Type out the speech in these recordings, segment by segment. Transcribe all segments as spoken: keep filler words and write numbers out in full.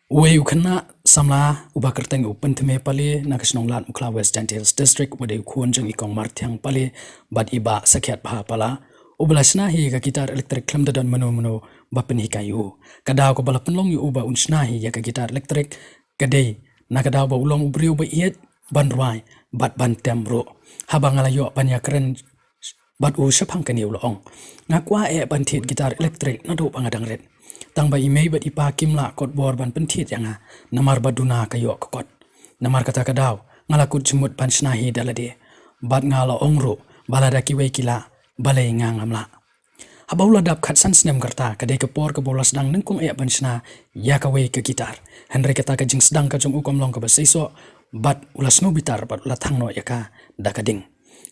Uwei u khynnah samla uba kyrteng u Pynthymmai Pale na ka shnong Ladmukhlaw, West Jaintia Hills District, uba dei u khun jong i Kong Marthiang Pale bad i Bah Sakhiatbha Pale, uba la shna hi ïa ka guitar electric khlem da don mano mano ba pynhikai ïa u. Ka daw kaba la pynlong ïa u ba un shna hi ïa ka guitar electric ka dei na ka daw ba u long u briew ba ïeit ban rwai bad ban tem ruh. Haba nga la ïoh ban ïakren bad u shaphang kane, u la ong, "Nga kwah eh ban thied guitar electric naduh ba nga dang rit. Tang ba i mei bad i pa kim lah kot bor ban pynthied ïa nga, namar ba duna ka ïoh ka kot. Namar kata ka daw nga la kut jingmut ban shna hi da lade. Bad nga la ong ruh ba lada kiwei ki lah, balei nga ngam lah?" Haba u la dap khatsan snem ka rta, ka dei ka por kaba u la sdang nyngkong eh ban shna ïa kawei ka guitar. Hynrei kata ka jingsdang ka jong u kam long kaba seisoh, bad u la sngewbitar bad u la thang noh ïa ka da ka ding.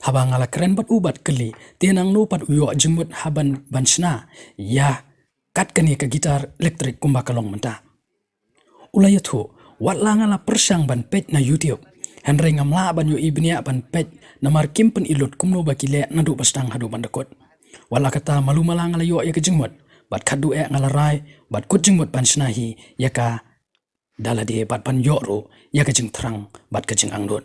Haba nga la kren bad u bad kylli te nangno pat u ïoh jingmut haba ban shna ïa kat kane ka guitar electric kumba ka long mynta, u la ïathuh, "Wat la nga la pyrshang ban peit na YouTube, hynrei ngam lah ban ïohi bniah ban peit, namar kim pyn-i lut kumno ba ki leh naduh ba sdang haduh ban da kut. Wat la kata, malu mala nga la ïoh ïa ka jingmut, bad khatduh eh nga la rai bad kut jingmut ban shna hi ïa ka da lade bad ban ïoh ruh ïa ka jingthrang bad ka jingangnud."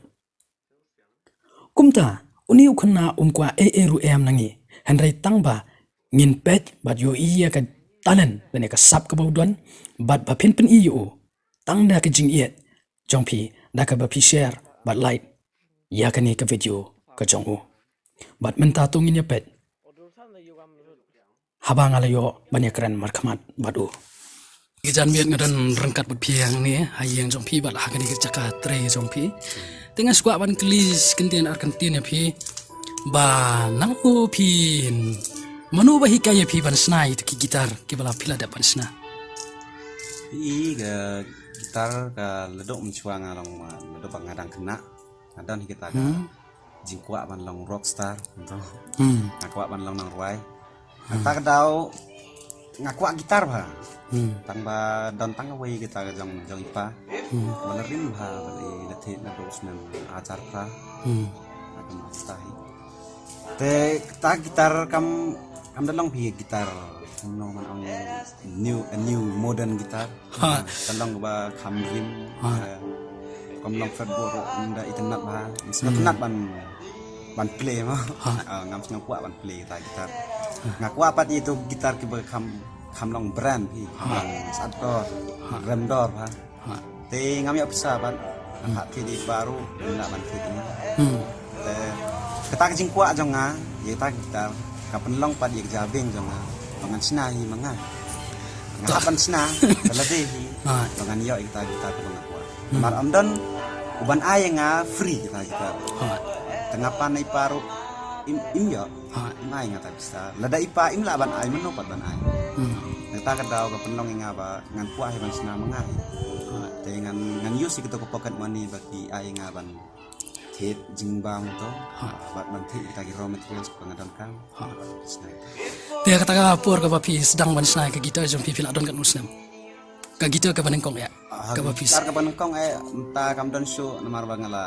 Kumta, une u khynnah um kwah ei ei ruh em na ngi, hynrei tang ba ngin peit bad ïohi ïa ka talent lane ka sap kaba u don, bad ba phin pyn-i ïa u tang da ka jingïeit jong phi, da kaba phi share bad like ïa kane ka video ka jong u. Bad mynta to ngin ïa peit haba nga la ïoh ban ïakren markhmat bad u. Ki jan miet nga don ryngkat bad phi hangne ha ïing jong phi bad ha kane ka jaka trei jong phi. Te nga sngewkwah ban kylli kyntien ar kyntien ïa phi, ba nang u phi, mano ba hikai ïa phi ban shna ïa ki guitar kiba la phi la dep ban shna? Phi, ka guitar ka la dep mynshwa nga long, uh, la dep ba nga dang khynnah. Nga don hi kata ka jingkwah ban long rockstar, to. Hmm. Nga kwah ban long nongrwai. Kata ka daw nga kwah guitar bha. Hmm. Tang ba don tang kawei guitar ka jong, jong i pa. Hmm. Ba la rim bha, ba la, la thied naduh u snem arhajar phra. Hmm. Nga kwah guitar hi. Te kata guitar kam, kam da long phi guitar, kumno ban ong, new, a new modern guitar. Ha. Ka long ba kham rim, ha, eh, kam long fretboard ruh ym da itynnad bha. Ngam sngewtynnad ban, ban play mo. Ha. Ah, ngam sngewkwah ban play kata guitar. Ha. Nga kwah pat ïa itu guitar kiba kham, kham long brand phi. Ha. Kham long sat dor, ha, rem dor bha. Ha. Te ngam ïoh pisa bad, hmm, ha, thied ïa i pa ruh, ym lah ban thied ïa nga. Hmm. Te kata ka jingkwah jong nga ïa kata ka guitar ka pynlong pat ïa ka jabieng jong nga ba ngan shna hi ma nga. Nga hap ban shna da lade hi, ha, ba ngan ïoh ïa kata ka guitar kaba nga kwah. Hmm. Namar ym don uban ai ïa nga free kata ka guitar. Ha. Te nga pan ïa i pa ruh im, im ïoh. Ha. Im ai nga ta pisa. Lada i pa im lah ban ai, mano pat ban ai? Hmm. Kata ka daw ka pynlong ïa nga ba ngan kwah hi ban shna ma nga hi. Ha. Te ngan, ngan use ïa kato ka pocket money ba ki ai ïa nga ban thied jingbam to. Ha. Bad ban thied kita ki raw materials ba nga donkam. Ha. Shna. Te kata ka por kaba phi sdang ban shna ka guitar jong phi, phi la don katno snem? Ka guitar kaba nyngkong eh. Ah, kaba phi, guitar kaba nyngkong eh, mynta kam don shuh namar ba nga la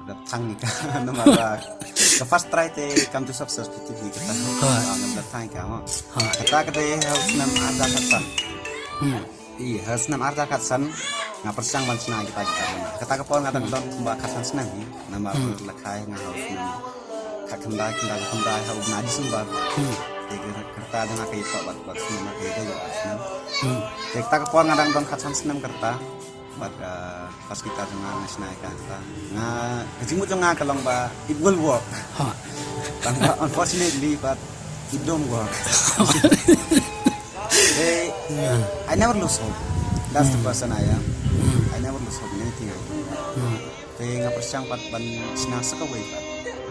dep thang ïa ka, namar ba ka first try te kam ju success phi, phi kata. Ha. Ah, nga la dep thang ïa ka mo. Ha. Kata ka dei ha u snem arhajar khatsan. Hmm. Ïa, ha u snem arhajar khatsan nga pyrshang ban shna kita guitar. Kata ka por nga dang don kumba khatsan snem hi. Namar, hmm, la kha ïa nga ha u snem khatkhyndai, khyndai, khyndai ha u bnai December. Hmm. Te ka rta jong nga ka ïatoh bad, bad snem ka ïadei bad snem. Hmm. Te kata ka por nga dang don khatsan snem ka rta. Bad, uh, first guitar jong nga nga shna ïa ka, kata. Nga, ka jingmut jong nga ka long ba it will work. Ha. Tang ba unfortunately, but it don't work. Eh, yeah. I never lose hope. That's the, hmm, person I am. Hmm. I never lose hope in anything I do. Hmm. Te nga pyrshang pat ban shna sa kawei pat.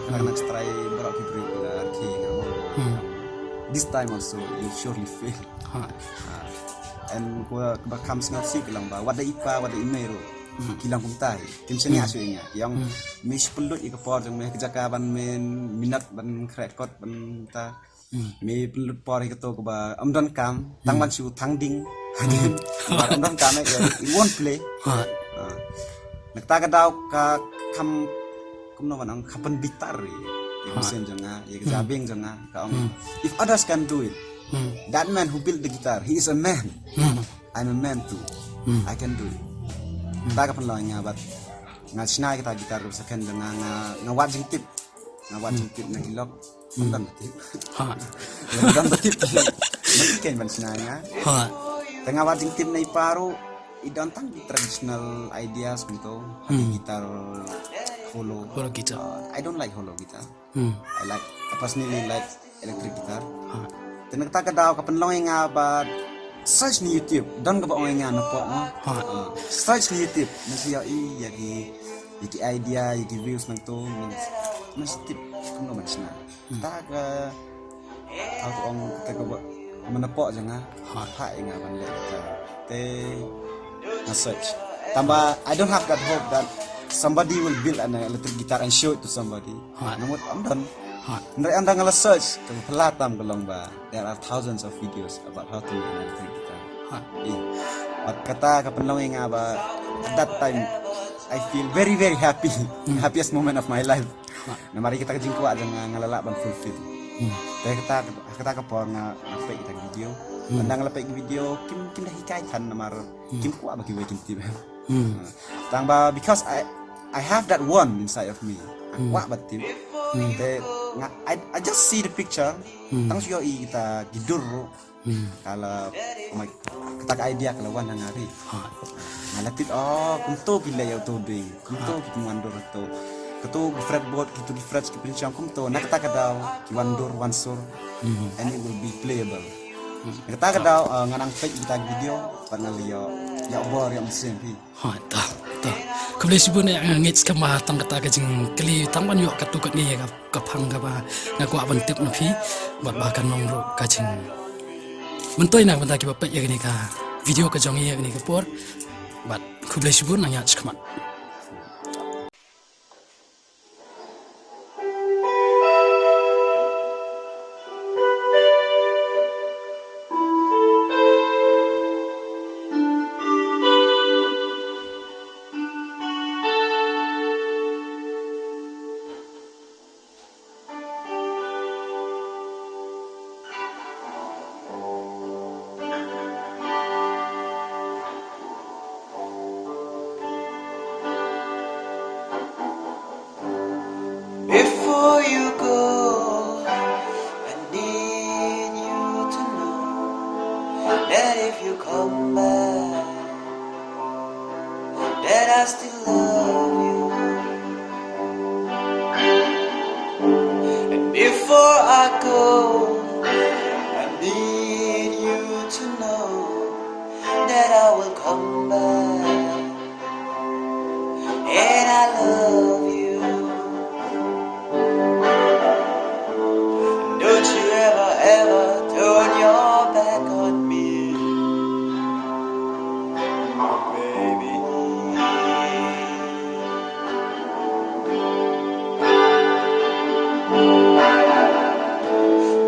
Hmm. Nga try baroh ki briew ki la rkhie ïa nga. Hmm. This time also you surely fail. Ha. Ah. And kaba kham sngewsih ka long ba wat da i pa, wat da i mei ruh, hmm, ki long kumta hi. Kim shaniah, hmm, shuh ïa nga. Ki ong, hmm, me shu pynlut ïa ka por jong me ha ka jaka ban men minot ban khreh kot ban ta. Hmm. Me pynlut por ïa kato kaba ym donkam, tang, hmm, ban shu thang ding. Hmm. Ba ym donkam eh, it won't play. Ha. Ah. Na kata ka daw ka kham, kumno ban ong, ka pynbitar ïa, ïa, ha, mynsiem jong nga, ïa ka, hmm, jabieng jong nga, ka ong, hmm, if others can do it, hmm, that man who built the guitar, he is a man. Hmm. I'm a man too. I can do it. Kata ka pynlong ïa nga bad nga shna ïa kata guitar ka second jong nga, nga, nga wad jingtip. Nga wad jingtip na ki lok. Ym don ba tip. Ha. Ym don ba tip. Mati kein ban shna ïa nga. Ha. Te nga wad jingtip na i pa ruh, i don tang traditional ideas kumto. Guitar hollow. Hollow guitar. Uh, I don't like hollow guitar. I like, I personally like electric guitar. Te na kata ka daw ka pynlong ïa nga ba search na YouTube, don kaba ong ïa nga na pop mo. Uh, search na YouTube, na shu ïohi ïa ki, ïa ki idea, ïa ki views nangto, na shu tip kumno ban shna. Kata ka, how to ong, kata kaba mynta pop jong nga. Phah ïa nga ban leh guitar. Te nga search. Tangba I don't have that hope that somebody will build an electric guitar and show it to somebody. Nga mut ym don. Hynrei ynda nga la search, kaba phylla tam ka long ba there are thousands of videos about how to make an electric guitar. But kata ka pynlong ïa nga ba at that time I feel very, very happy. Happiest moment of my life. Namar ïa kata ka jingkwah jong nga, nga la lah ban fulfill. Te kata, kata ka por nga, nga peit kata ka video. Ynda nga la peit ka video, kim, kim da hikai than namar kim kwah ba kiwei kin tip. Tangba because I, I have that one inside of me. Nga kwah ba tip. Te nga, I, I just see the picture. Tang shu ïohi kita ki dur ruh. Ka la, oh my, kata ka idea ka la wan ha nga ri. Nga la tip, oh, kumto ki leh ïa uto u dieng, kumto ki pynwandur uto. Kato ki fretboard, kito ki frets ki pynshong kumto. Na kata ka daw ki wandur wansur. And it will be playable. Na kata ka daw, uh, nga nang peit kita ki video, pat nga la ïoh, ïoh bor ïoh mynsiem phi. Ha, ta, ta. Khublei shibun, eh, nga ngeit skhem ba tang kata ka jingkylli tang ban ïoh katto katne ka, ka phang kaba nga kwah ban tip na phi. Bad ba kan long ruh ka jingmyntoi na ka bynta kiba peit ïa kane ka video ka jong ngi ïa kane ka por. Bad khublei shibun, nang ïaid shakhmat. Before you go, I need you to know that if you come back, that I still love you. And before I go, I need you to know that I will come back. And I love you. Don't you ever, ever turn your back on me, my baby.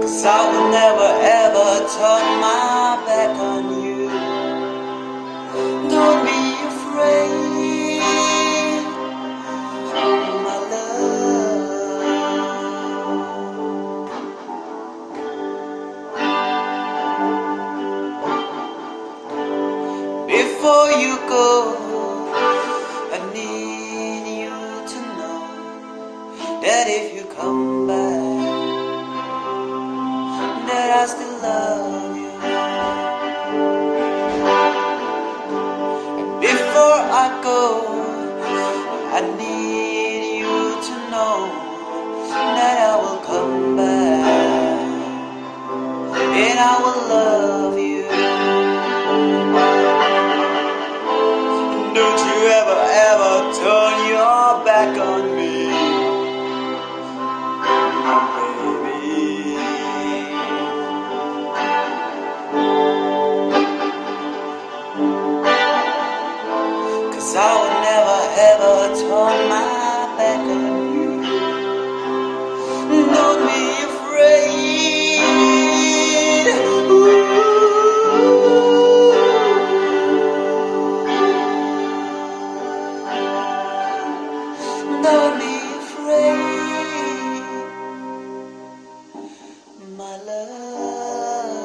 'Cause I will never, ever turn my back on you. Don't be afraid, my love. Before you go, I need you to know that if you come back, that I still love you. And before I go, I need you to know that I will come back and I will love you. Don't you ever, ever turn your back on me, baby. 'Cause I will never, ever turn my back on you. Don't be afraid. Don't be afraid, my love.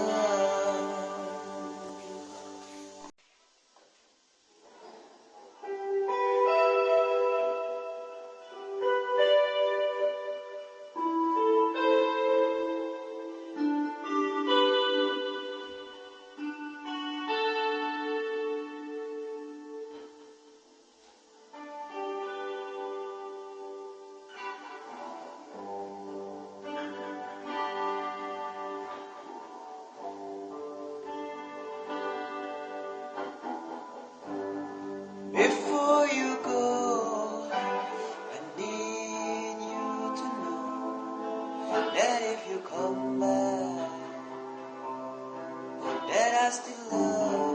everlasting love.